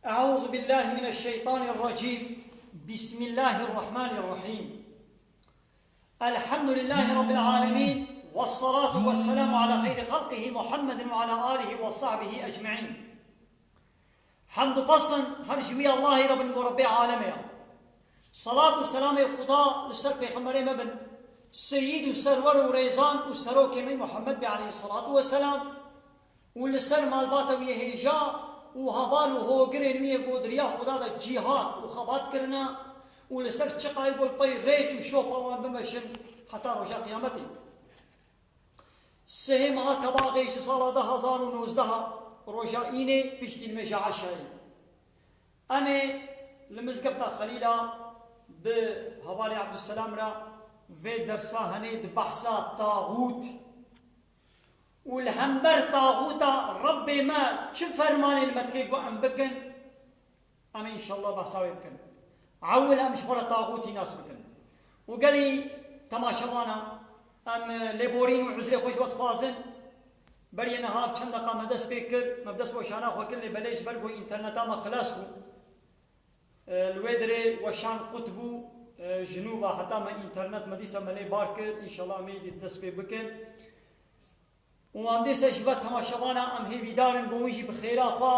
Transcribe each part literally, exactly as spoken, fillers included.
أعوذ بالله من الشيطان الرجيم. بسم الله الرحمن الرحيم. الحمد لله رب العالمين، والصلاة والسلام على خير خلقه محمد وعلى آله وصحبه أجمعين. Hemd û pesn her ji wî Allahê re bin ku Rebbê alemê ye. Salat û selamê Xuda li ser Pêxemberê me bin, seyîd û serwer û rêzan û serokê me Muhammed be aleyhissalatu vesselam. û li ser malbata wî hêja û heval û hogirên wî yê ku di riya Xuda de cîhad û xebat kirine û li ser çiqayê ku li pey rêç û şopa wan bimeşin heta roja qiyametê. Sihê meha Tebaxê ji sala du hezar û nozdeh roja înê piştî nimêja eşayê. Em ê li Mizgefta Xelîla bi hevalê Ebdulselam re vê dersa henê di behsa taxût û li hember taxûta Rebbê me çi fermanê li me dike ku em bikin, em ê înşallah behsa wê bikin. Ewil em ji xwe re taxûtî nas bikin. Û gelî temaşevana, em lêborîn û uzrê xwe ji we dixwazin. Berî niha çend deqa me dest pê kir, me bi dest weşana xwe kir, lê belê ji ber ku înterneta me xilas bû. E, li wê dirê weşan qut bû, e, ji nû ve heta me înternet me dîsa me lê bar kir, înşallah em ê dî dest pê bikin. Û em dîsa ji we temaşevana em hêvîdar in ku hûn jî bi xêra xwe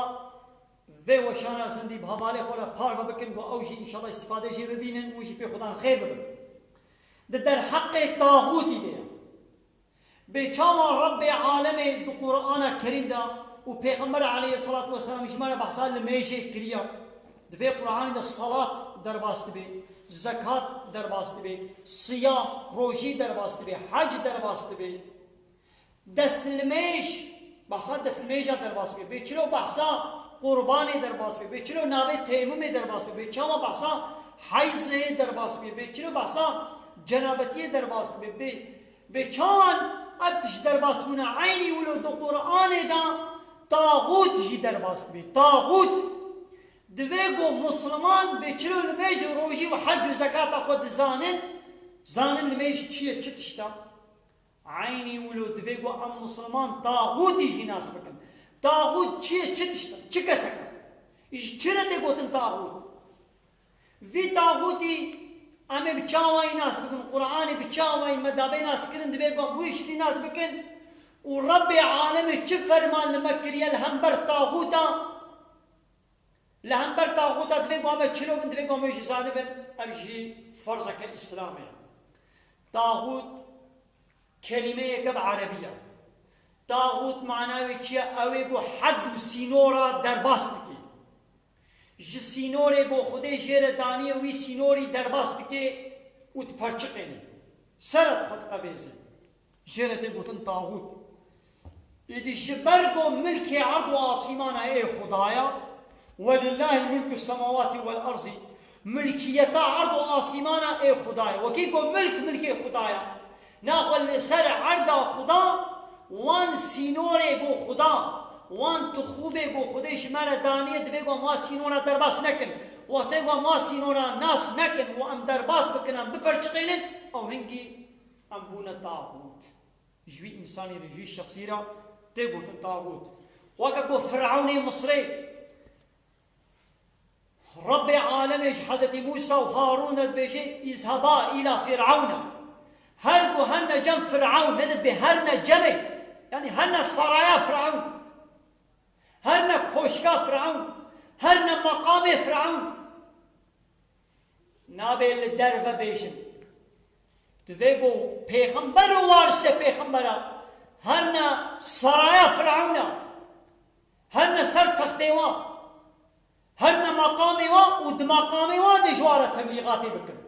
vê weşana zindî bi hevalê xwe re parve bikin ku ew jî înşallah îstîfade jê bibînin û jî pê Xudan xêr bibin. Di derheqê taxûtî de ye. Bê çawa Rebbê alemê di Qur'ana Kerîm de û Pêxember aleyhissalatu vesselam ji me re behsa limêjê kiriye. Di vê Qur'anê de salat derbas dibe, zekat derbas dibe, siyam, rojî derbas dibe, hec derbas dibe. Destlimêj, behsa destlimêja derbas dibe. Bê çilo behsa qurbanê derbas dibe. Bê çilo navê teyemumê derbas dibe. Bê çawa behsa heyzê derbas dibe. Bê çilo behsa cenabetiyê derbas dibe. Bê Bê çawan ev tişt derbas dibûne, eynî wilo di Qur'anê de taxût jî derbas dibê. Taxût divê ku Musliman bê çilo nimêj û rojî û hec û zekata xwe dizanin, zanin nimêj çi ye, çi tişt e. Eynî wilo divê ku em Musliman taxûtî jî nas bikin. Taxût çi ye, çi tişt e, çi kesek e? Ji çi re tê gotin taxût? Vî taxûtî em ê bi çawayî nas bikin, Qur'anê bi çawayî me dabê nas kirin, divê ku em wî şiklî nas bikin û Rebbê alemê çi ferman li me kiriye li hember taxûta, li hember taxûta divê ku em ê çilo bin, divê ku em ê jî zanibin, ev jî ferzeke Îslamê ye. Taxût kelîmeyeke bi erebî ye. Taxût mana wê çi ye? Ew ê ku hed û sînora derbas dike. Ji sînorê ku Xwedê jê re daniye, wî sînorî derbas dike û diperçiqêne. Ser re xwe diqevêze. Jê re tê gotin taxût. Îdî ji ber ku milkê erd û asîmana ê Xuda ye, "Welillahî mulku semawatî wel erzî", milkiyeta erd û asîmana ê Xuda ye. Wekî ku milk milkê Xuda ye. Naxwe li ser erda Xuda, wan sînorê ku Xuda, wan tixûbê ku Xwedê ji me re daniye, divê ku em wa sînora derbas nekin. Wextê ku em wa sînora nas nekin û em derbas bikin, em biperçiqênin, ew hingî em bûne taxût. Ji wî însanî re, ji wî şexsî re tê gotin taxût. Weke ku Firewnê Misrê Rebbê alemê ji Hezretî Mûsa û Harûn re dibêje, "Îzheba îla Fir'ewne." Her ku herne cem Fir'ewn, ne dibê herne cemê, yanî herne saraya Fir'ewn, herne koşka Fir'ewn, herne meqamê Fir'ewn. Nabê li derve bêjin. Divê ku pêxember û warisê pêxembera herne saraya Fir'ewna, herne ser textê wa, herne meqamê wa û di meqamê wa de ji wa re teblîxatê bikin.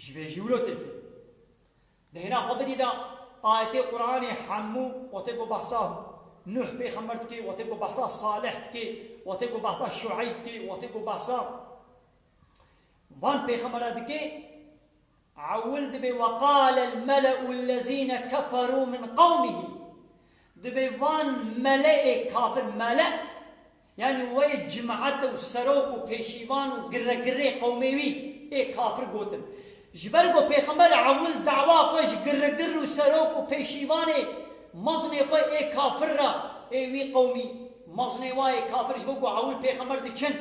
Ji vê jî wilo tê fêm. Di hêna xwe bidî de ayetê Qur'anê hemû, wextê ku behsa Nuh pêxember dike, wextê ku behsa Salih dike, wextê ku behsa Şueyb dike, wextê ku behsa van pêxembera dike, ewil dibê, "Ve qalel mele'u lezîne keferû min qewmihî." Dibê van mele'ê kafir, mele, yanî wê cemaet û serok û pêşîvan û giregirê qewmê wî ê kafir gotin. Ji ber ku pêxember ewil dawa xwe ji giregir û serok û pêşîvanê mezinê xwe ê kafir re, ê wî qewmî, Mezinê wa yê kafir ji bo ku ewil pêxember diçin,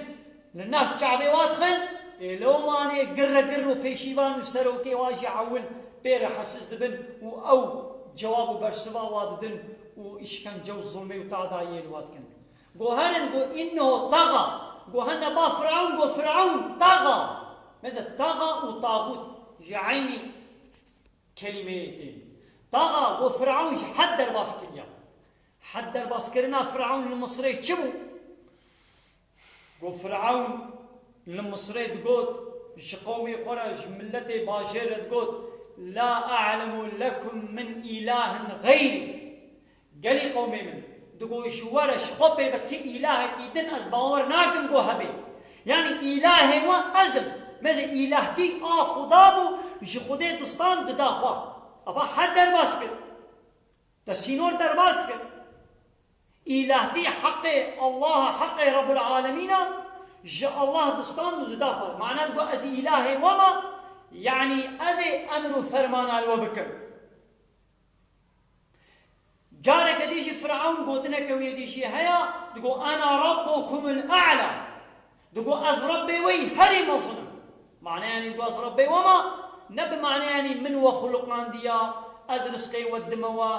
li nav çavê wa dixin, ê lewmanê girre gir û pêşîvan û serokê wa jî ewil pê re hesiz dibin û ew cewab û bersiva wa didin û îşkence û zulmê û tadayiyê li wa dikin. Go herin, go innehu taga, go hene ba Firavun, go Firavun taga. Meze taga û taxût ji eynî kelîmeyê tên. Taga, go Firavun ji hed derbas kiriya. Hed derbaskirina Firavun li Misirê çi bû? Go Firavun li Misirê digot, ji qewmê xwe re, ji miletê bajêr re digot, "La a'lemu lekum min ilahin xeyrî." Gelî qewmê min, digo ji we re ji xwe pê ve ti îlahekî din ez bawer nakim go hebe. Yanî îlahê we ez im. Meze îlahtî a Xuda bû, ji Xwedê distan dida xwe. Eva her derbas kir. Te sînor derbas kir. Îlahtî heqê Allah, heqê Rabbul Alemîn a, ji Allah distan û dida xwe. Mana digo ez îlahê we me, yanî ez ê emir û fermana li we bikim. Careke dî jî Firavun gotineke wê dî jî heye, digo, "Ena rabbukumul a'la." Digo, "Ez Rebbê we yî herî mezin im." Mane yanî digo, "Ez Rebbê we me", ne bi mane yanî min we xuliqandiya, ez rizqê we dime we,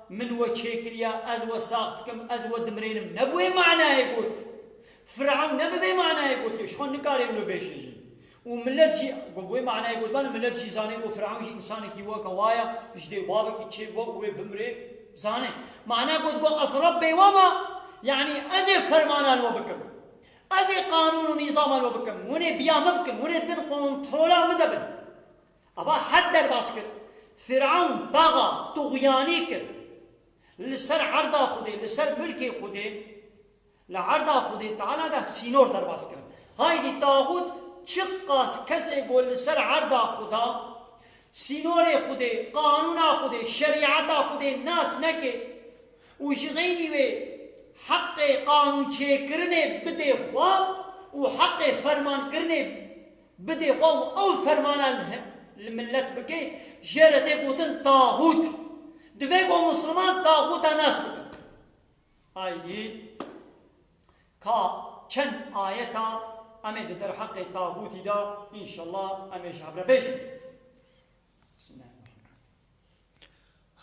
min we çêkiriya, ez we sax dikim, ez we dimirênim. Ne bi wê manayê got. Firavun ne bi vê manayê gotiye, ji xwe nikare wilo bêje jî. Û milet jî, bi wê manayê gotiban, milet jî zanê ku Firavun jî însanekî weke wa ye, ji dê babekî çêbû û wê bimrê, zanê. Mana got, got, "Ez Rebbê we me, yanî ez ê fermana li we bikim. Ez ê qanûn û nîzama li we bikim. Hûn ê biya min bikin, hûn ê bin kontrola min de bin." Eva hed derbas kir. Firavun taga, tuxyanî kir. Li ser erda Xwedê, li ser milkê Xwedê, li erda Xwedê Teala de sînor derbas kirin. Haydî taxût çiqas kesê ku li ser erda Xweda sînorê Xwedê, qanûna Xwedê, şerîeta Xwedê nas neke û ji xeynî wê heqê qanûnçêkirinê bidê xwe û heqê fermankirinê bidê xwe û ew fermana li, li millet bike, jê re tê gotin taxût. Divê ku misliman taxûta nas bikin. Haydî ka çend ayeta em ê di derheqê taxûtî de, înşallah, em ê ji hev re bêjin. Bismillahirrahmanirrahim.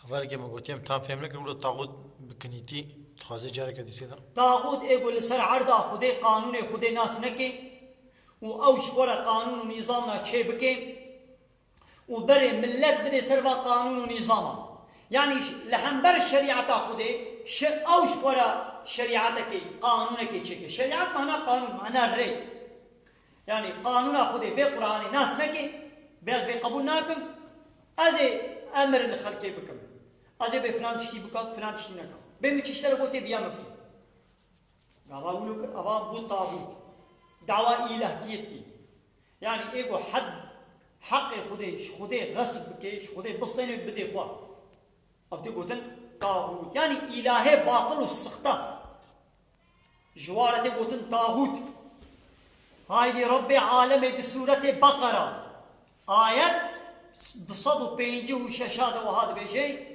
Hevalekê min gotiye, em tam fêm nekirin, wilo taxût bi kinîtî dixwaze careke dîsê de. Taxût ê ku li ser erda Xwedê qanûnê Xwedê nas neke û ew ji xwe re qanûn û nîzama çê bike, û berê millet bidê ser va qanûn û nîzama. Yanî ji, li hember şerîeta Xwedê, şi-, ew ji xwe re şerîetekê, qanûnekê çêke. Şerîet mana qanûn, mana rê. Yanî qanûna Xwedê vê Qur'anê nas neke, bê ez vê qebûl nakim, ez ê emir li xelkê bikim. Ez ê bê filan tiştî bikim, filan tiştî nekim. Bê min çi ji te re gotê biya min bikê. Gava wilo kir, ava bû taxût. Dawa îlahtiyê dikê. Yanî ê ku hed heqê Xwedê, ji Xwedê xesp bike, ji Xwedê bistêne bidê xwe. Ev tê gotin taxût. Yanî îlahê batil û sixte. Ji wa re tê gotin taxût. Haydî Rebbê alemê di sûretê Beqera, ayet du sed û pêncî û şeş de wiha dibêje,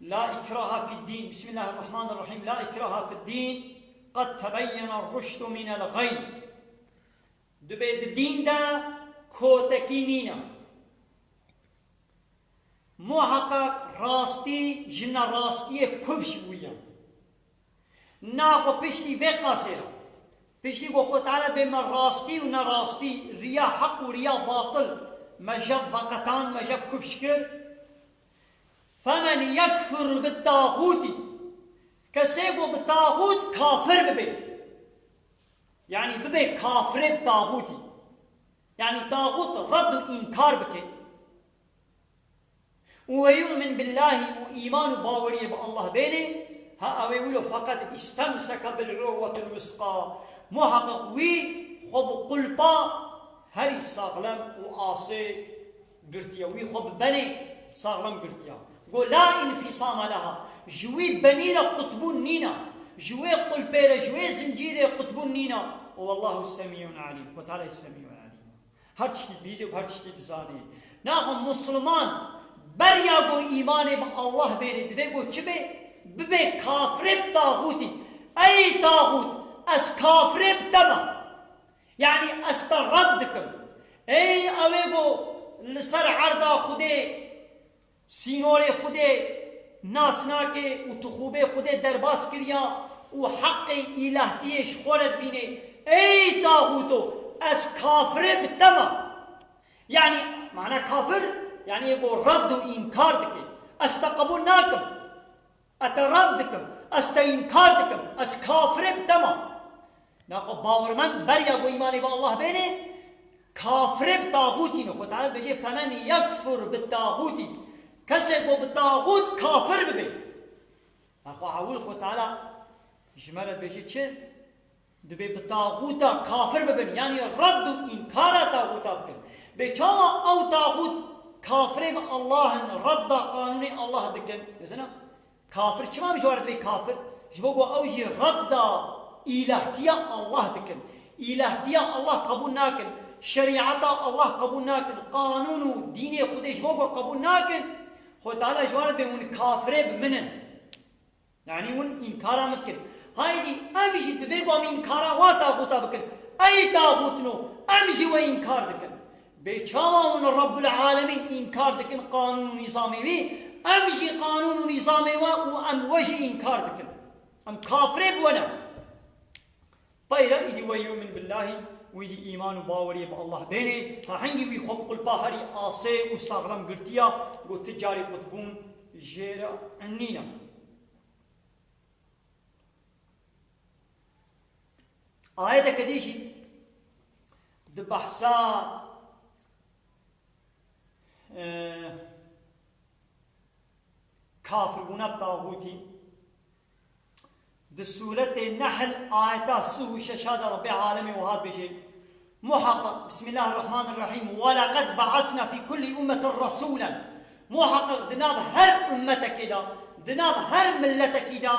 La ikraha fid din. Bismillahirrahmanirrahim. La ikraha fid din. Qad tebeyyene ruşdu minel ğey. Dibê di dîn de kotekî nîne. Muheqeq rastî ji nerastiyê kufş bûye. Naxwe piştî vê qasê re, piştî ku Xwe Teala bê me rastî û nerastî, riya heq û riya batil, me jev veqetan, me jev kufş kir. Femen yekfur bi taxûtî, kesê ku bi taxût kafir bibe, yanî bibe kafirê bi taxûtî, yanî taxût red û înkar bike. Û we yu'min billahî û îman û baweriyê bi Allah bênê, ha ew ê wilo feqet istemseke bil urwetil wisqa. Muheqeq wî xwe bi qulpa herî saxlem û asê girtiye. Wî xwe bi benê saxlem girtiye. Go la infisame leha. Ji wî benî re qutbûn nîne. Ji wê qulpê re, ji wê zincîrê qutbûn nîne. Û wallahu semîun alîm. Xwe Teala semîun alîm. Her tiştî dibîzê û her tiştî dizanê. Naxwe Musliman beriya ku îmanê bi Allah bênê, divê ku çi bê? Bibe kafirê bi taxûtî. Ey taxût, ez kafirê bi te me. Yanî ez te red dikim. Ey ew ê ku li ser erda Xwedê, sînorê Xwedê nas nake û tixûbê Xwedê derbas kiriya û heqê îlahtiyê ji xwe re dibîne. Ey taxûto, ez kafirê bi te me. Yanî, mana kafir, yanî yê ku red û înkar dike. Ez te qebûl nakim. Ez te red dikim. Ez te înkar dikim. Ez kafirê bi te me. Naxwe bawermend beriya ku îmanê bi Allah bêne, kafirê bi taxûtî ne. Xwe Teala dibêje, "Femen yekfur bi taxûtî." Kesê ku bi taxût kafir bibe. Naxwe ewil Xwe Teala ji me re dibêje çi? Dibê bi taxûta kafir bibin, yanî red û înkara taxûta bikin. Bê çawa ew taxût kafirê bi Allah in, redda qanûnê Allah dikin? Mesela, kafir çima ji wan re dibê kafir? Ji bo ku ew jî redda îlahtiya Allah dikin. Îlahtiya Allah qebûl nakin. Şerîeta Allah qebûl nakin. Qanûn û dînê Xwedê ji bo ku qebûl nakin. Xwe Teala ji wan re dibê hûn kafirê bi min in. Yanî hûn înkara min dikin. Haydî em jî divê ku em înkara wa taxûta bikin. Ey taxûtino, em jî we înkar dikin. Bê çawa hûn Rebbul Alemîn înkar dikin, qanûn û nîzamê wî, em jî qanûn û nîzamê we û em we jî înkar dikin. Em kafirê bi we ne. Peyre îdî we yu'min billahî, wî dî îman û baweriyê bi Allah bênê, ha hingî wî xwe bi qulpa herî asê û saxlem girtiya, ku ti carî qutbûn jê re nîne. Ayeteke dî jî di behsa, e, kafirbûna bi taxûtî, di sûretê Nehl ayeta sih û şeş de Rebbê alemê wiha dibêje, Muheqeq, Bismillahirrahmanirrahîm, "Welaqad ba'asna fî kullî ummetin resûlen." Muheqeq di nav her ummetekê de, di nav her milletekî de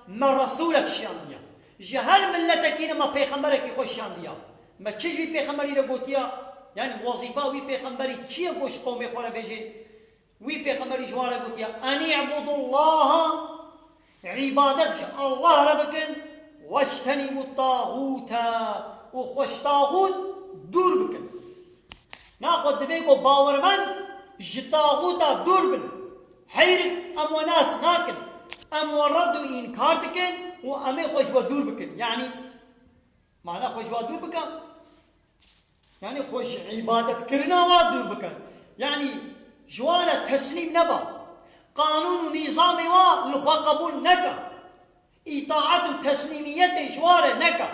me resûlek şiyandiye. Ji her milletekî ne me pêxemberekî xwe şiyandiye. Me çi ji wî pêxemberî re gotiye? Yanî wezîfa wî pêxemberî çi ye ku ji qewmê xwe re bêje? Wî pêxemberî ji wan re gotiye, "Enî'budullaha", îbadet ji Allah re bikin, "wectenîbût tağûte", û xwe ji taxût dûr bikin. Naxwe divê ku bawermend ji taxûta dûr bin. Heyrik em we nas nakin. Em we red û înkar dikin û em ê xwe ji we dûr bikin. Yanî, mana xwe ji we dûr bikin. Yanî xwe ji îbadetkirina wa dûr bikin. Yanî ji wan re teslîm neba. Qanûn û nîzamê wa li xwe qebûl neke. Îtaet û teslîmiyetê ji wan re neke.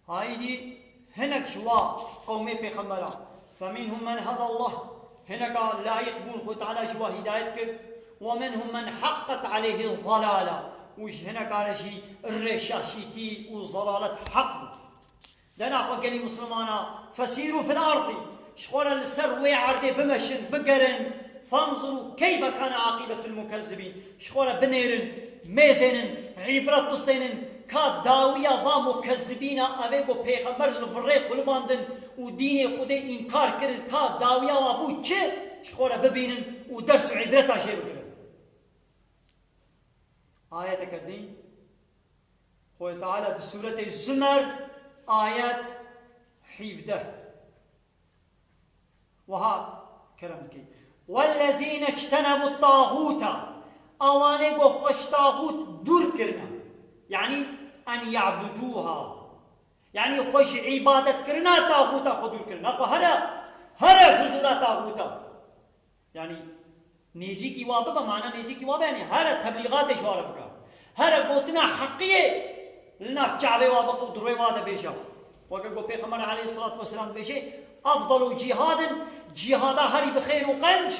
Haydî hinek ji wa qewmê pêxembera. Feminhum men hedallah. Hineka layiq bûn Xwe Teala ji wa hidayet kir. Ve minhum men haqqet aleyhi zalala. Û ji hineka re jî rêşaşîtî û zalalet heq bû. Dena xwe gelî Mislimana, fesîrû fil ardî, ji xwe re li ser wê erdê bimeşin, bigerin, fanzurû keyfe kane aqîbetul mukezzibîn, ji xwe re binêrin, mêzênin, îbret bistênin, ka dawiya va mukezzibîna, evê ku pêxember li virê qulibandin û dînê Xwedê înkar kirin, ka dawiya wa bû çi, ji xwe re bibînin û ders û îbreta jê bigirin. Ayeteke din. Xwedê Teala di Sûretê Zumer ayet hîvdeh wiha kerem dike. Wellezîne ictenebû tağûta, awanê ku xwe ji taxût dûr kirine. Yanî en ya'budûha. Yanî xwe ji îbadetkirina taxûta xwe dûr kirine. Xwe here, here huzûra taxûta. Yanî nêzîkî wa bibe, mana nêzîkî wa be, yanî here teblîxatê ji wa re bike. Here gotina heqiyê li nav çavê wa bixe û di rûyê wa de bêje. Weke ku Pêxember aleyhisselatu vesselam dibêje, "Efdalu cîhadin, cîhada herî bi xêr û qenc,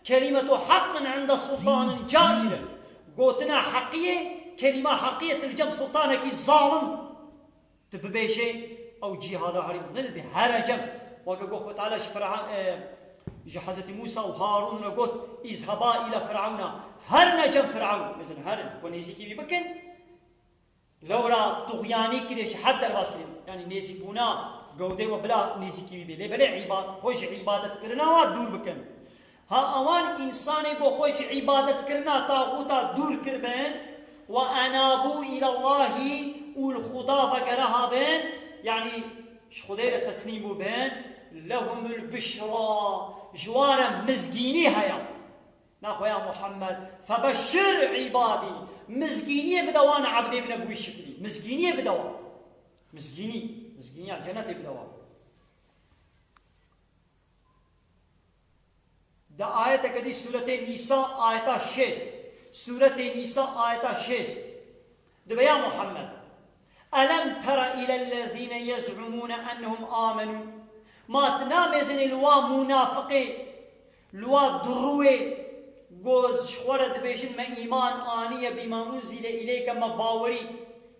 kelîmetu heqqin inde sultanin caîr." Gotina heqiyê, kelîma heqiyê tu li cem sultanekî zalim. Tu bibêjê, ew cîhada herî, ne dibê, here cem. Weke ku Xwe Teala ji Fir'a-, e, ji Hezretî Mûsa û Harûn re got, "Îzheba île Fir'ewna." Herine cem Fir'ewn. Mesela herin, xwe nêzîkî wî bikin. Lewra tuxyanî kirê, ji hed derbas kirê. Yanî nêzîkbûna gewdê we bila nêzîkî wî bê. Lê belê îba-, xwe ji îbadetkirina wa dûr bikin. Ha ewan însanê ku xwe ji îbadetkirina taxûta dûr kiribin, we enabû îlallahî û li Xuda vegere habin, yanî ji Xwedê re teslîm bûbin, lehumul bişra, ji wan re mizgînî heye. Naxwe ya Muhammed, febeşşir îbadî, mizgîniyê bide wan ebdê min e bi wî şiklî. Mizgîniyê bide wan. Mizgînî, mizgîniya cenetê bide wan. Di ayeteke dî sûretê Nîsa ayeta şêst. Sûretê Nîsa ayeta şêst. Dibe ya Muhammed. Elem tera îlellezîne yez'umûne ennehum amenû. Ma tu namêzinî li wa munafiqê, li wa durûyê, ku ji xwe re dibêjin me îman aniye, bîma unzîle îleyke, me bawerî,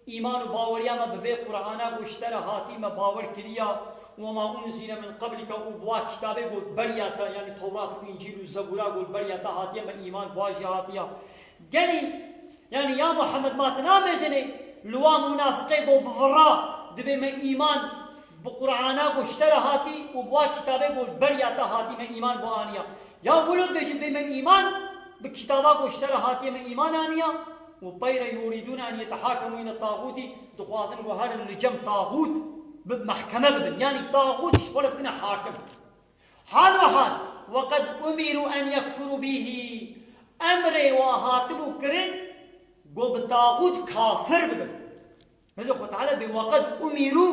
îman û baweriya me bi vê Qur'ana ku ji te re hatî me bawer kiriya, we ma unzîle min qeblike, û bi wa kitabê ku beriya te, yanî Tewrat û Încîl û Zebûra ku beriya te hatiye me îman bi wa jî hatiya. Gelî, yanî ya Muhammed, ma tu namêzinê li wa munafiqê ku bi vira dibê me îman bi Qur'ana ku ji te re hatî û bi wa kitabê ku beriya te hatî me îman bi aniya. Ya wilo dibêjî dibê me îman bi kitaba ku ji te re hatiye me îman aniya û peyre yurîdûne en yetehakemû île taxûtî, dixwazin ku herin li cem taxût bi mehkeme bibin. Yanî taxût ji xwe re bikine hakim. Hal û hal, weqed umîrû en yekfurû bîhî. Emrê wa hatibû kirin, ku bi taxût kafir bibin. Hizê Xwe Teala bê weqed umîrû.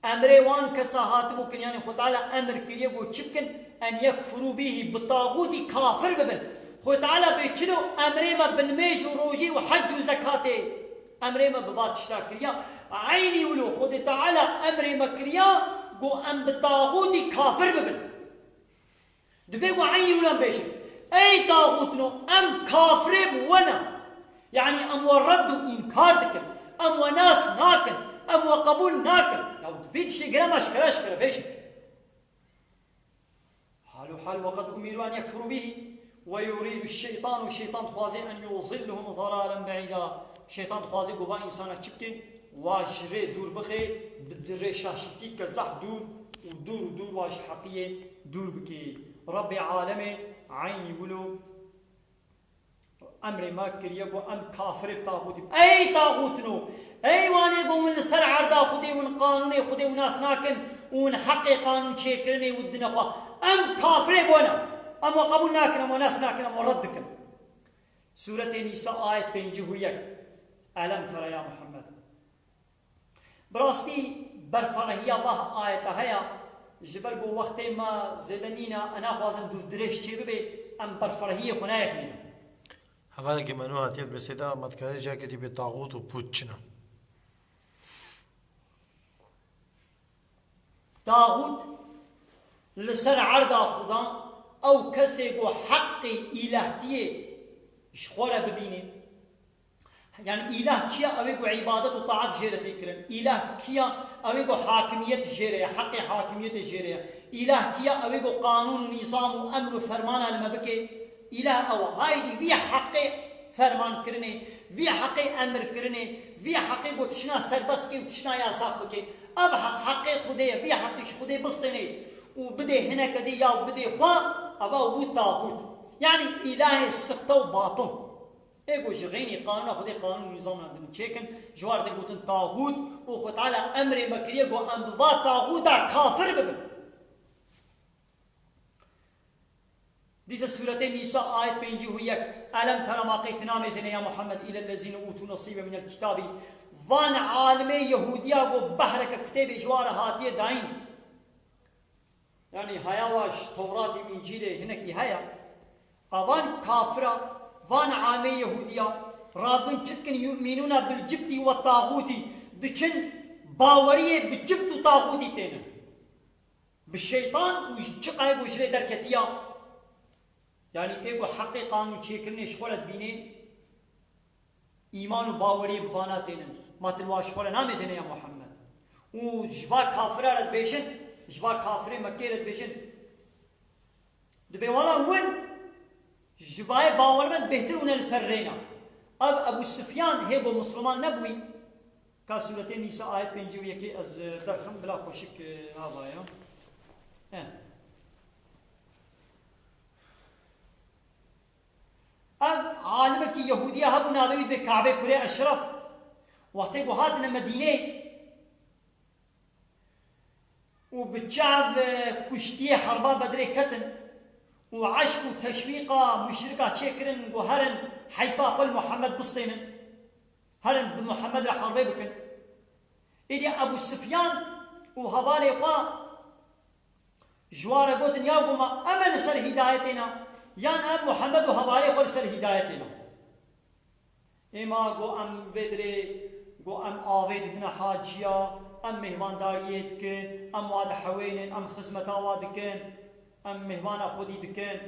Emrê wan kesa hatibû kirin, yanî Xwe Teala emir kiriye ku çi bikin? En yekfurû bîhî, bi taxûtî kafir bibin. Xwe Teala bê çilo emrê me bi nimêj û rojî û hec û zekatê. Emrê me bi va tişta kiriya. Eynî wilo Xwedê Teala emrê me kiriya ku em bi taxûtî kafir bibin. Dibê ku eynî wilo em bêjin. Ey taxûtno, em kafirê bi we ne. Yanî em we red û înkar dikin. Em we nas nakin. Em we qebûl nakin. Ya vî tiştê gire me eşkere eşkere bêjin. Hal û hal, weqed umîrû en yekfurû bîhî, we yurîdû şeytan, û şeytan dixwazê en yuzillehum zalalen beîda. Şeytan dixwazê ku va însana çi bike? Wa ji rê dûr bixe, bi di rê şaşîtî ke zehf dûr û dûr û dûr wa ji heqiyê dûr bike. Rebbê alemê eynî wilo emrê me kiriye ku em kafirê bi taxûtî bin. Ey taxûtno! Ey wanê ku hûn li ser erda Xwedê, hûn qanûnê Xwedê hûn nas nakin û hûn heqê qanûn çêkirinê û didine xwe. Em kafirê bi we ne. Em we qebûl nakin, em we nas nakin, em we red dikin. Sûretê Nîsa ayet pêncî û yek. Elem tera ya Muhammed. Bi rastî berferehiya va ayeta heye, ji ber ku wextê me zêde nîne, ez naxwazim dûrdirêj çêbibe, em berferehiyê xwe nayexmînin. Hevalekî me nû hatiye di birsê de, me dikarê cihekê dî bê taxût û pût çi ne? Taxût li ser erda Xudan ew kesê ku heqê îlehtiyê ji xwe re bibîne. Yanî îlah çi ye? Ew ê ku îbadet û taat jê re tê kirin. Îlah kî ye? Ew ê ku hakimiyet jê re ye, heqê hakimiyetê jê re ye. Îlah kî ye? Ew ê ku qanûn û nîzam û emr û fermana li me bike. Îlah ew e. Haydî vî heqê fermankirinê, vî heqê emirkirinê, vî heqê ku tişna serbest bike û tişna yasax bike. Ev heq, heqê Xwedê ye, vî heqî ji Xwedê bistênê û bidê hineke dî ya bidê xwe, eva bû taxût. Yanî îlahê sixte û batil. Ê ku ji xeynî qanûna Xwedê, qanûn û nîzamna din çêkin, ji war tê gotin taxût û Xwe Teala emrê me kiriye ku em bi va taxûta kafir bibin. Dîse sûretê Nîsa ayet pêncî û yek, Elem tera, ma qey tu namêzêne ya Muhammed, îlellezîne ûtû nesîbe minel kitâbî, van alimê Yehûdiya ku behreke kitêbê ji wan re hatiye dayîn. Yanî haya wa ji Tewratê û Încîlê hinekî heye. A van kafira, van amê Yehûdiya, radibin çi dikin, yu'minûne bil cibtî we taxûtî, diçin baweriyê bi cibt û taxûtî têne. Bi şeytan û ji çiqayê ku ji rê derketiya. Yanî ê ku heqê qanûn çêkirinê ji xwe re dibînê, îman û baweriyê bi vana tênin. Ma tu li wan ji xwe re namêzêne ya Muhammed. Û ji va kafira re dibêjin, ji va kafirê Mekkê re dibêjin. Dibê wela win ji vayê bawermend bêhtir hûn e li ser rêna. Ev Ebû Sifyan hê bo Misliman nebûyî. Ka sûretê Nîsa ayet pêncî û yekê ez, e, derxim bila xweşik, e, avaya. He. Yehûdiya hebû navê wî dibê Kabe Kurê Eşref. Wextê ku hatine Medînê û bi çav, e, kuştiyê herba Bedrê ketin û eşq û teşwîqa muşrika çêkirin ku herin heyfa xwe li Muhammed bistênin. Herin bi Muhammed re herbê bikin. Êdî Ebû Sifyan û hevalê xwe ji wan re gotin, ya goma em e li ser hîdayetê ne, yan em Muhammed û hevalê xwe li ser hîdayetê ne. Êma go em vê dirê, go em avê didine haciya, em mêhvandariyê dikin, em wa dihewênin, em xizmeta wa dikin, em mêhvana xwedî dikin.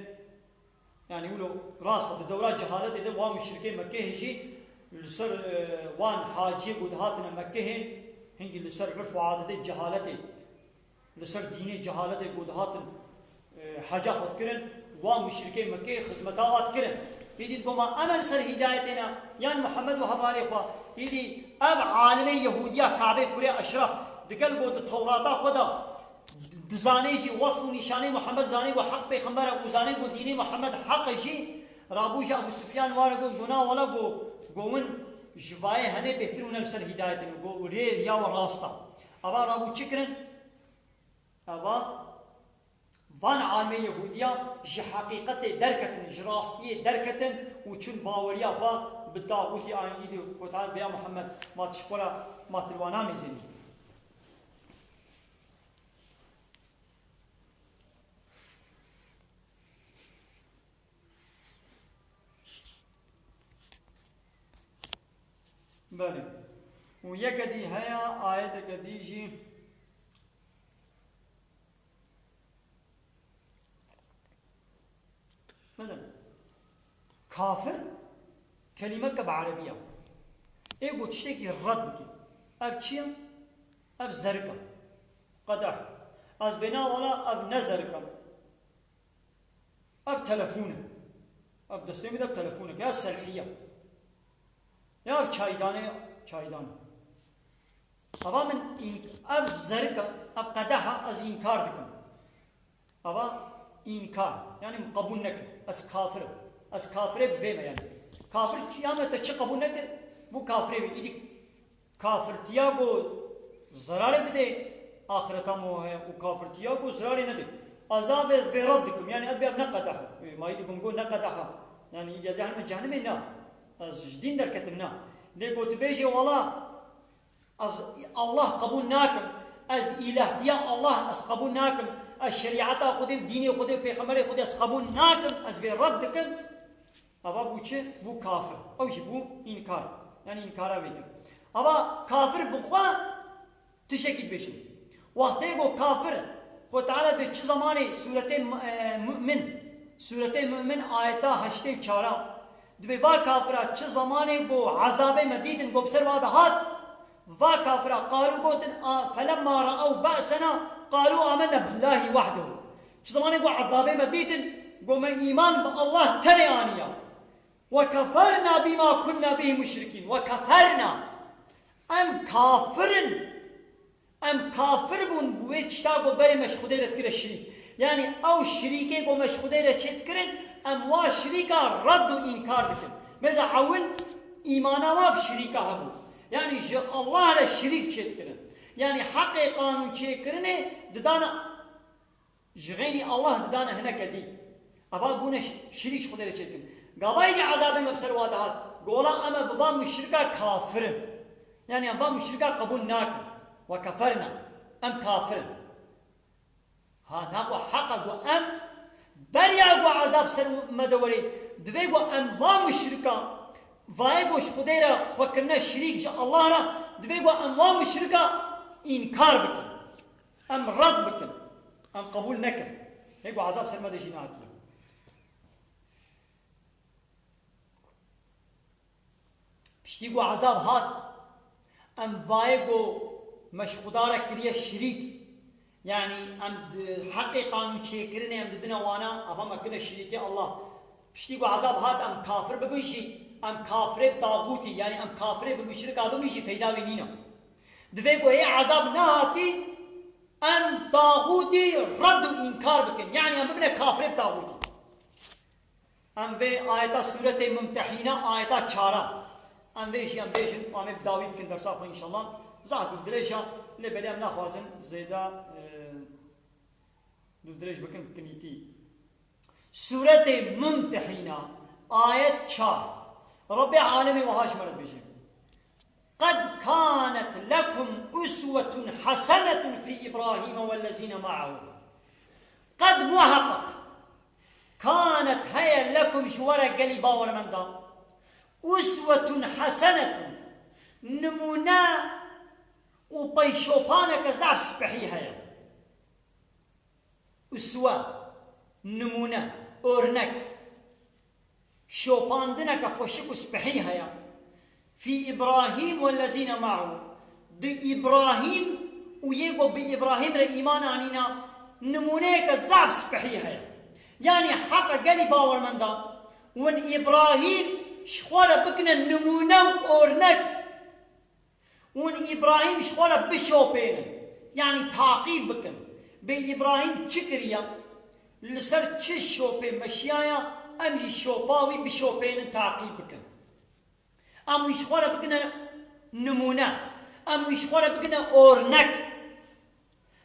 Yani wilo rast e, di dewra cehaletê de wan muşrikê Mekkehê jî li ser, e, wan haciyê ku dihatine Mekkehê, hingî li ser urf û adetê cehaletê, li ser dînê cehaletê ku dihatin, e, heca xwe dikirin, wan muşrikê Mekkeyê xizmeta wa dikirin. Êdî goma em li ser hîdayetê ne, yan Muhammed û hevalê xwe. Êdî ev alimê Yehûdiya Kabê Kurê Eşref digel ku di Tewrata xwe de di-, dizanê jî wesf û nîşanê Muhammed zanê ku heq pêxember e û zanê ku dînê Muhammed heq e jî, rabû ji Ebû Sufyan ware got, gona wala ku, ku win ji vayê henê bêhtir wine li ser hîdayetê ne, ku rê riya we rast e. Eva rabû çi kirin? Eva van almê Yehûdiya ji heqîqetê derketin, ji rastiyê derketin û çûn baweriya xwe bi taxûtî an îdî Xwedayê vêya Muhammed ma tişt xwe re ma tilwana mêzênî. Belê. Û yeke dî heye, ayeteke dî jî. Mesela, kafir kelîmeke bi erebî ye. Ê ku tiştekî red bike. Ev çi ye? Ev zerik e. Qedeh. Ez bêna wala ev ne zerik e. Ev telefon e. Ev destê min de telefonek ya selhiye. Ya ev çaydanê, çaydan. Ava min în-, ev zerik e, ev qedeha ez înkar dikim. Ava înkar, yani min qebûl nekir. Ez kafir im. Ez kafirê bi vê me yani. Kafir ya me te çi qebûl nekir, bu kafirê wî. Îdî kafirtiya ku zerarê bidê axireta me heye û kafirtiya ku zerarê nedê. Ez a vê, vê red dikim. Yani ez bê ev ne qedeha. E, ma îdî bim got ne qedeha. Yani îdî ez ê herim cehenimê na. Ez ji dîn derketim na. Lê ku tu bêjê wala ez Allah qebûl nakim. Ez îlahtiya Allah ez qebûl nakim. Ez şerîeta Xwedê û dînê Xwedê û pêxemberê Xwedê ez qebûl nakim. Ez vê red dikim. Ava bû çi? Bû kafir. Ew jî bû înkar. Yani înkara vê kir. Ava kafir bi xwe tiştekî dibêjin. Wextê ku kafir, Xwe Teala dibê çi zamanê sûretê mu-, e, Mu'min, sûretê Mu'min ayeta heştê û çara. Dibê va kafira çi zamanê ku ezabê me dîtin ku bi ser wa de hat, va kafira qalû gotin, a, felemma re'ew be'sena qalû amenne billahi wahdehu. Çi zamanê ku ezabê me dîtin, got me îman bi Allah tenê aniya. Ve keferna bima kunna bihi muşrikîn. Ve keferna. Em kafir in. Em kafir bûn bi wê tişta ku berê me ji Xwedê re dikire şirîk. Yanî ew şirîkê ku me ji Xwedê re çê dikirin, em wa şirîka red û înkar dikin. Mesela ewil îmana wa bi şirîka hebû. Yanî ji Allah re şirîk çê dikirin. Yanî heqê qanûn çêkirinê didane Ji xeynî Allah didane hineke dî. Eva bûne şi-, şirîk ji Xwedê re çêdikin. Gavayî dî ezabê me bi ser wa dihat. Gola em e bi van muşrika kafir in. Yanî em van muşrika qebûl nakin. Ve keferna. Em kafir in. Ha, naxwe heqa ku em beriya ku ezab ser me de werê, divê ku em van muşrika, vayê ku ji Xwedê re xwe kirine şirîk ji Allah re, divê ku em van muşrika înkar bikin. Em red bikin. Em qebûl nekin. Hê ku ezab ser me de jî nehatiye. Piştî ku ezab hat, em vayê ku me ji Xuda re kiriye şirîk. Yanî em di heqê qanûn çêkirinê em didine wana, ava me kine şirîkê Allah. Piştî ku ezab hat em kafir bibin jî, em kafirê bi taxûtî, yanî em kafirê bi muşrika bibin jî feyda wê nîne. Divê ku hê ezab nehatî, Em taxûtî red û înkar bikin. Yanî em bibine kafirê bi taxûtî. Em vê ayeta Sûretê Mumtehîne, ayeta çara. Em vê jî em bêjin, em ê bi dawî bikin dersa xwe înşallah. Zaf dûrdirêj e, lê belê em naxwazin zêde, e, dûrdirêj bikin, bi kinîtî. Sûretê Mumtehîne, ayet çar. Rebbê alemê wiha ji me re dibêje: قد كانت لكم أسوة حسنة في إبراهيم والذين معه. Qed muheqeq. Kanet heye lekum ji we re gelî bawermenda. Uswetun hesenetun. Nimûne û peyşopaneke zaf spehî heye. Uswe, nimûne, örnek. Şopandineke xweşik û spehî heye. Fî Îbrahîm wellezîne me'hu. Di Îbrahîm û yê ku bi Îbrahîm re îman anîna nimûneyeke zaf spehî heye. Yanî heqa gelî bawermenda, win Îbrahîm ji xwe re bikine nimûne û örnek. Hûn Îbrahîm ji xwe re bişopênin, yanî taqîb bikin. Bê Îbrahîm çi kiriye? Li ser çi şopê meşiyaya, em jî şopa wî bişopênin, taqîb bikin. Em wî ji xwe re bikine nimûne, em wî ji xwe re bikine ornek.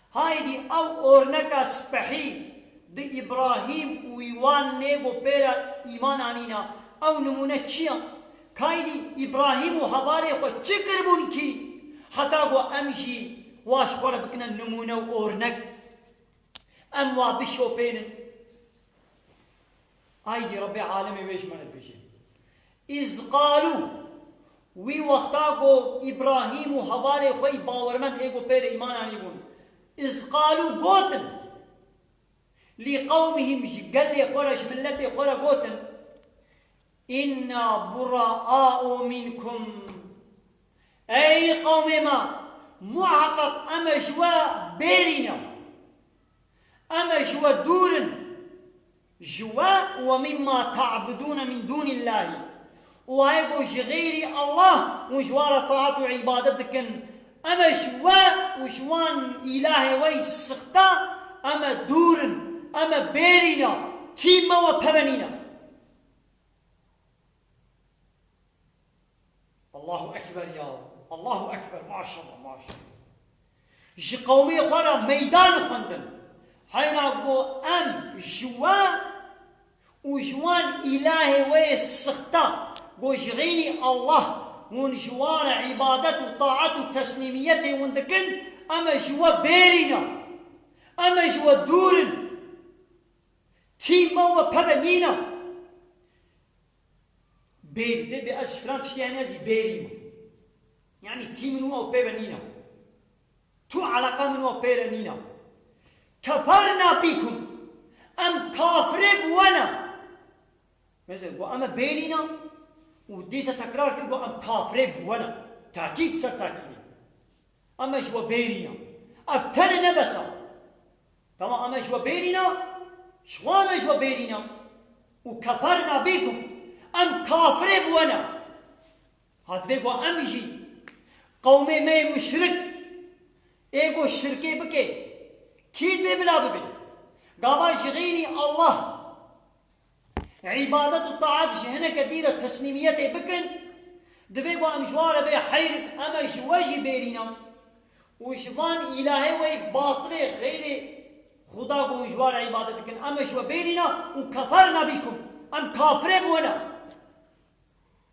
Haydî ew orneka spehî di Îbrahîm û wan nêgo pê re îman anîna, ew nimûne çi ya? Kaydî Îbrahîm û hevalê xwe çi kiribûn kî? Heta ku em jî wa ji xwe re bikine nimûne û ornek. Em wa bişopênin. Aydî Rebbê alemê wê ji me re dibêje. Îz qalû, wî wexta ku Îbrahîm û hevalê xwe yî bawermend ê ku pê re îman anîbûn, îz qalû, gotin, lî qewmihîm, ji gelê xwe re, ji miletê xwe re gotin, Înna buraau minkum. Ey qewmê me, muheqeq em e ji we bêrî ne. Em e ji we dûr in. Ji we, we mimma ta'budûne min dûnillahî. Û wayê ku ji xeyrî Allah hûn ji wan re taat û îbadet dikin. Em e ji we û ji wan îlahê we yî sixte, em e dûr in. Em e bêrî ne. Tîm me we peve nîne. Allahu Ekber ya. Allahu Ekber. Maşallah, maşallah. Ji qewmê xwe re meydan xwendin. Heyra ku em ji we û ji wan îlahê we yê sixta, ku ji xeynî Allah, hûn ji wan re îbadet û taet û teslîmiyetê hûn dikin, em e ji we bêrî ne. Em e ji we dûr in. Tîm me we peve nîne. Bêrî, dê bê ez ji filan tiştê, yanî ez jî bêrî me. Yanî tîm min û ew pê ve nîne. Tu eleqa min û ew pê re nîne. Keferna bîkum. Em kafirê bi we ne. Mesela, got, em e bêrî ne. Û dîsa tekrar kir, got, em kafirê bi we ne. Tekîd ser tekîdê. Em e ji we bêrî ne. Ev tenê ne bes e. Tamam, em e ji we bêrî ne, ji xwe em e ji we bêrî ne. Û keferna bîkum, em kafirê bi we ne. Ha divê ku em jî qewmê me yê muşrik, ê ku şirkê bike, kî divê bila bibe? Gava ji xeynî Allah îbadet û taet ji hineke dî re teslîmiyetê bikin, divê ku em ji wan re bê heyr, em e ji we jî bêrî ne. Û ji van îlahê we yê batilê xeyrê Xuda ku hûn ji wan re îbadet dikin, em e ji we bêrî ne û keferna bîkum, em kafirê bi we ne.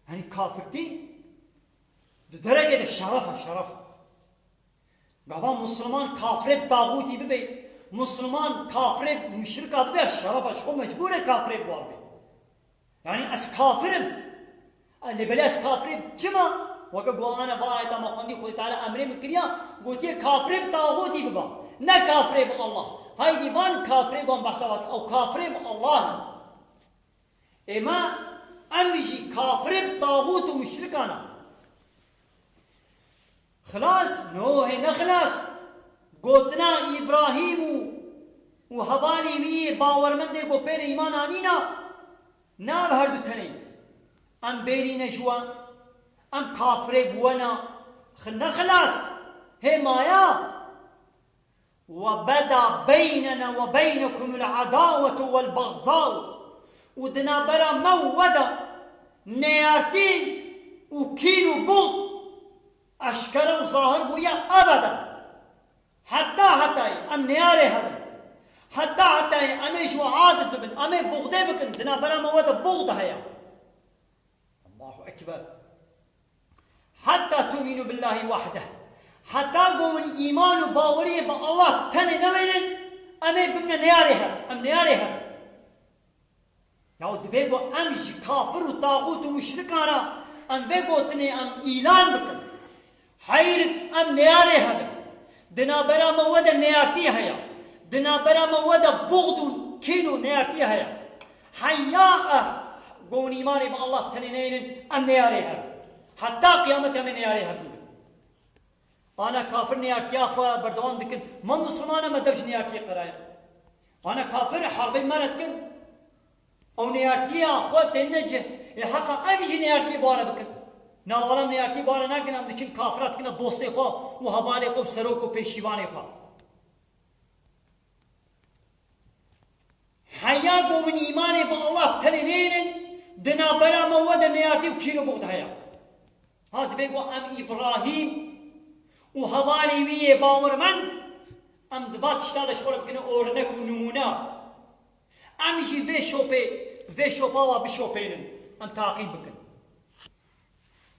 Yanî kafirtî di derekê de şeref e, şeref. Gava Musliman kafirê bi taxûtî bibe, Musliman kafirê bi muşrika bibe, şeref e, ji xwe mecbûr e kafirê bi wan be. Yanî ez kafir im. E, lê belê ez kafirê bi çima? Weke got, ana va ayeta me xwendî, Xwedê Teala emrê min kiriya, gotiye kafirê bi taxûtî biba. Ne kafirê bi Allah. Haydî van kafirê got behsa vat, ew kafirê bi Allah in. Ê me, em jî kafirê bi taxût û muşrikan e. Xilas? No, hê ne xilas. Gotina Îbrahîm û, û hevalê wî yê bawermendê ku pê re îman anîna, ne ev her du tenê. Em bêrî ne ji we, em kafirê bi we ne. Xi-, ne xilas. Hê maya. وبدا بيننا وبينكم العداوة والبغضاء. Û di navbera me û we de neyartî û kîn û buxd eşkere û zahir bûye ebeden. Heta hetayê em neyarê hev in. Heta hetayê em ê ji we aciz bibin, em ê buxdê bikin, di navbera me we de buxd heye. Allahu Ekber. Heta tu'minu billahi wahdeh. Heta ku hûn îman û baweriyê bi Allah tenê newênin, em ê bibine neyarê hev, em neyarê hev. Ya divê ku em ji kafir û taxût û muşrikan re em vê gotinê em îlan bikin. Heyr em neyarê hev in. Di navbera me we de neyartî heye. Di navbera me we de buxd û kîn û neyartî heye. Heya eh, ku hûn îmanê bi Allah tenê neynin, em neyarê hev in. Heta qiyamet em ê neyarê hev bibin. Ana kafir neyartiya xwe berdewam dikin. Me Musulman e, me dev ji neyartiyê qeraye. Ana kafir herbê me re dikin. Ew neyartiya xwe têne cih. Ê heqa em jî neyartiyê bare bikin. Na wala em neyartiyê bare nakin, em diçin kafira dikine dostê xwe û hevalê xwe û serok û pêşîvanê xwe. Heya ku hûn îmanê bi Allah tenê neynin, di navbera me we de neyartî û kîn û buxd heye. Ha, divê ku em Îbrahîm û hevalê wî yê bawermend, em di va tişta de ji xwe re bikine ornek û nimûne. Em jî vê şopê, vê şopa wa bişopênin, em taqîb bikin.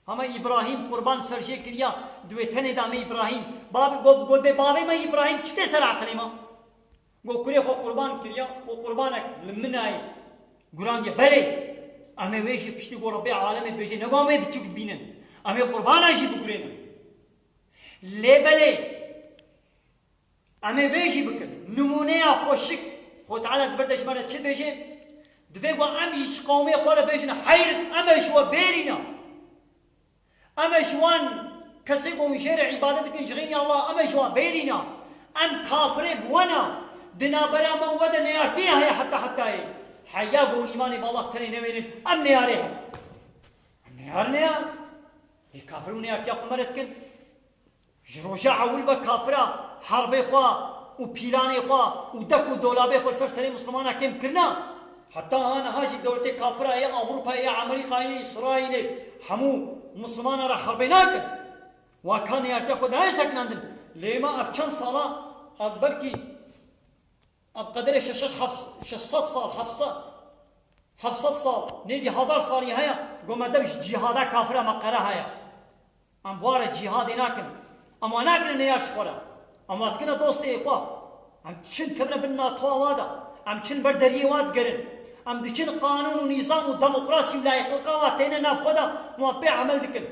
Hema Îbrahîm qurban ser jê kiriya, di wê tenê de me Îbrahîm. Bav-, go-, go-, bê bavê me Îbrahîm çi tê ser aqilê me? Go kurê xwe qurban kiriya, û qurbanek li min nayê. Guran diye, belê. Em ê wê jî piştî go Rebbê alemê dibêje, ne go em wê biçûk bînin. Em ê qurbana jî bigurênin. Lê belê. Em ê vê jî bikin. Nimûneya xweşik, Xwe Teala di vir de ji me re çi dibêje? Divê ku em jî ji qewmê xwe re bêjin, heyr, em e ji we bêrîna. Em e ji wan kesê ku hûn jê re îbadet dikin, ji xênî Allah, em e ji wan bêrîna. Em kafirê bi we ne. Di navbera me û we de neyartî heye heta hetayê. Heya ku hûn îmanê bi Allah tenê newênin, em neyarê hev in. Em neyar neyar. Ê kafir û neyartiya xwe me re dikin. Ji roja ewil ve kafira herbê xwe û pîlanê xwe û dek û dolabê xwe li ser serê Mislimana kêm kirina. Heta aniha jî dewletê kafira yê Ewropayê, yê Amerîkayê, yê Îsraîlê hemû Mislimana re herbê nakin. Wa ka neyartiya xwe dayê sekinandin. Lê ma ev çend sala, ev belkî Ev qederê şeş, şeş, heft, şeş sed sal, heft sed, heft sed sal, nêzî hezar salî heye, go me dev ji cîhada kafira me qere heye. Em ware cîhadê nakin. Em wa nakin neyar ji xwe re. Em wa dikine dostê xwe. Em çin kevine bin natoa wa de. Em çin ber deriyê wa digerin. Em diçin qanûn û nîzam û demokrasî û layîqlika wa têne nav xwe de, wan pê emel dikin.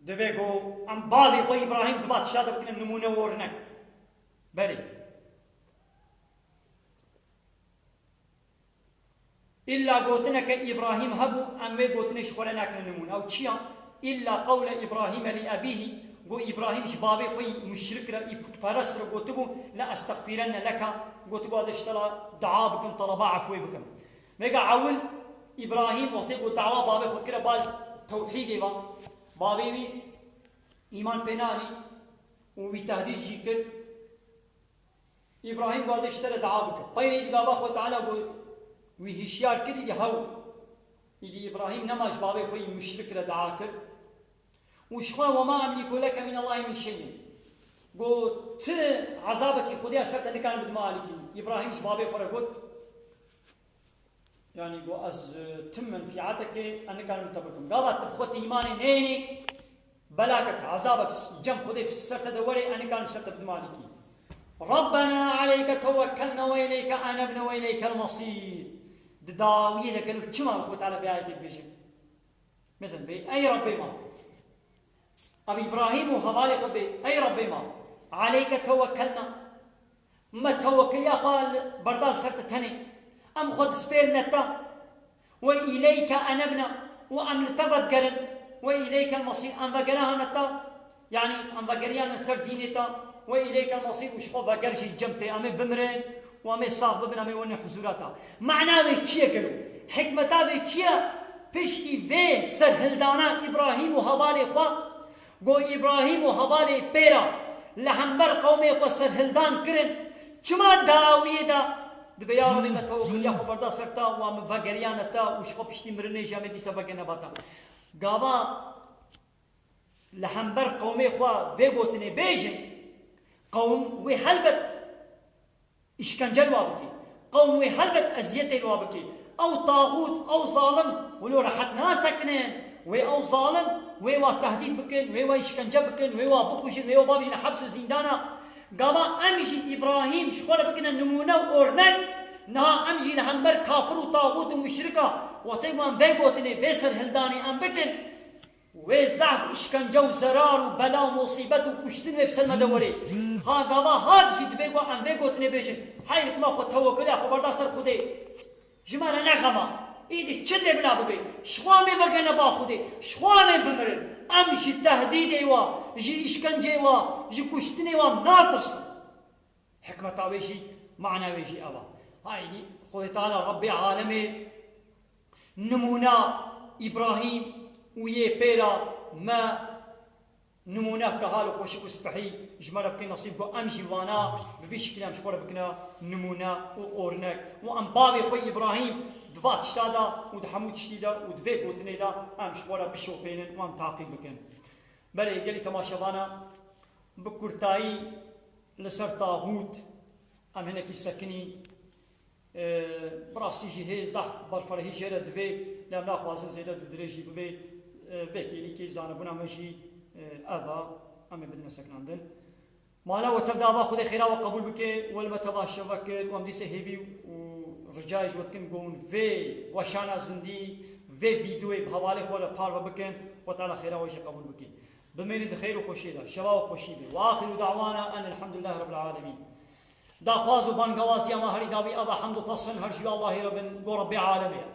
Divê ku em bavê xwe Îbrahîm di va tişta de bikine nimûne û ornek. Belê. Îlla gotineke Îbrahîm hebû, em wê gotinê ji xwe re nakine nimûne. Ew çi ya? Îlla qewle Îbrahîme lî ebîhî, got Îbrahîm ji bavê xwe yî muşrik re, yî pûtperest re gotibû, le estexfîrenne leke, gotibû ez ê ji te re dua bikim, teleba efwê bikim. Vêga ewil Îbrahîm wextê ku dawa bavê xwe kire bal tewhîdê ve, bavê wî îman pê nanî û wî tehdîd jî kir. Îbrahîm got ez ê ji te re dua bikim. Peyrê dî gava Xwe Teala got, wî hişyar kir, îdî hew. Îdî Îbrahîm nema ji bavê xwe yî muşrik re dua kir. Û ji xwe, "Wema emlîku leke minallahî min şeyin." Got, "Ti ezabekî Xwedê ez ser te nikarim bidime alîkî." Îbrahîm ji bavê xwe re got, Yanî, got, "Ez, e, tim menfîatekê ez nikarim li te bikim." Gava tu bi xwe tê îmanê neyênî, belakek, ezabek cem Xwedê ser te de were, ez nikarim ser te bidim alîkî. "Rabbena aleyke tewekkelne ve ileyke enebne ve ileykel mesîr." Di dawiyê de gelo çima Xwe Teala vê ayetê dibêje? Mezin bê, ey Rabbê me. Ev Îbrahîm û hevalê xwe bê, ey Rabbê me. Aleyke tewekkelna. Me tewekiliya xwe li berdan ser te tenê. Em xwe dispêrine te. Ve îleyke enebna. Û em li te vedigerin. Ve îleykel mesîr. Em vegere hane te. Yanî em vegeriyane ser dînê te. Ve îleykel mesîr û ji xwe veger jî cem tê. Em ê bimirin û em ê sax bibin, em ê werin huzûra te. Mana vê çi ye gelo? Hikmeta vê çi ye? Piştî vê serhildana Îbrahîm û hevalê xwe, Got, Îbrahîm û hevalê pê re li hember qewmê xwe serhildan kirin. Çima dawiyê de Dibê ya Rebî me tewekiliya xwe berda ser te, wa min vegeriyane te û ji xwe piştî mirinê jî em ê dîsa vegerine ba te. Gava li hember qewmê xwe vê gotinê bêjin, qewm wê helbet îşkence li wa bike. Qewm wê helbet eziyetê li wa bike. Ew taxût, ew zalim, wilo rehet nasekinin. Wê ew zalim, wê wa tehdît bikin, wê wa îşkence bikin, wê wa bikujin, wê wa babijin heps û zîndana. Gava em jî Îbrahîm ji xwe re bikine nimûne û ornek, niha em jî li hember kafir û taxût û muşrika, wextê wan vê gotinê, vê serhildanê em bikin, wê zehf, îşkence û zerar û bela û musîbet û kuştin wê bi ser me de werê. Ha gava hat jî dibê ku em vê gotinê bêjin, heyr ma xwe tewekila xwe berda ser Xwedê. Ji me re ne xema. Îdî çi dê bila bibe? Ji xwe em ê vegene ba Xwedê. Ji xwe em ê bimirin. Em ji tehdîdê wa, ji îşkencê wa, ji kuştinê wa natirsin. Hikmeta wê jî, mana wê jî ev e. Haydî, Xwedê Teala Rebbê alemê nimûna Îbrahîm û yê pêra me nimûne kehal û xweşik û spehî ji me re bike nesîb ku em jî wana bi vî şikilî em ji xwe re bikine nimûne û ornek. Û em bavê xwe Îbrahîm di va tişta de û di hemû tiştî de û di vê gotinê de em ji xwe re bişopênin û em taqîb bikin. Belê gelî temaşevana, bi kurtayî li ser taxût em hinekî sekinîn. Bi rastî jî hê zehf berfirehî jê re divê, lê em naxwazin zêde dûdirêj jî bibe. Vê kêlîkê zanibûna me jî ev e, em ê bidine sekinandin. Mala we tev de ava, Xwedê xêra we qebûl bike, we li me teva şeve kir û em dîsê hêvî û ricayê ji we dikin ku hûn vê weşana zindî, vê vîdeoyê bi hevalê xwe re parve bikin, Xwedê Teala xêra we jî qebûl bike. Bimînin di xêr û xweşiyê de, şeva we xweşî be. Wa axiru da'wana enil hemdulillah rabbil alemîn. Daxwaz û bangewaziya me herî dawî ev e, hemd û pesin her ji Allahê re bin, go Rebbê alemê ye.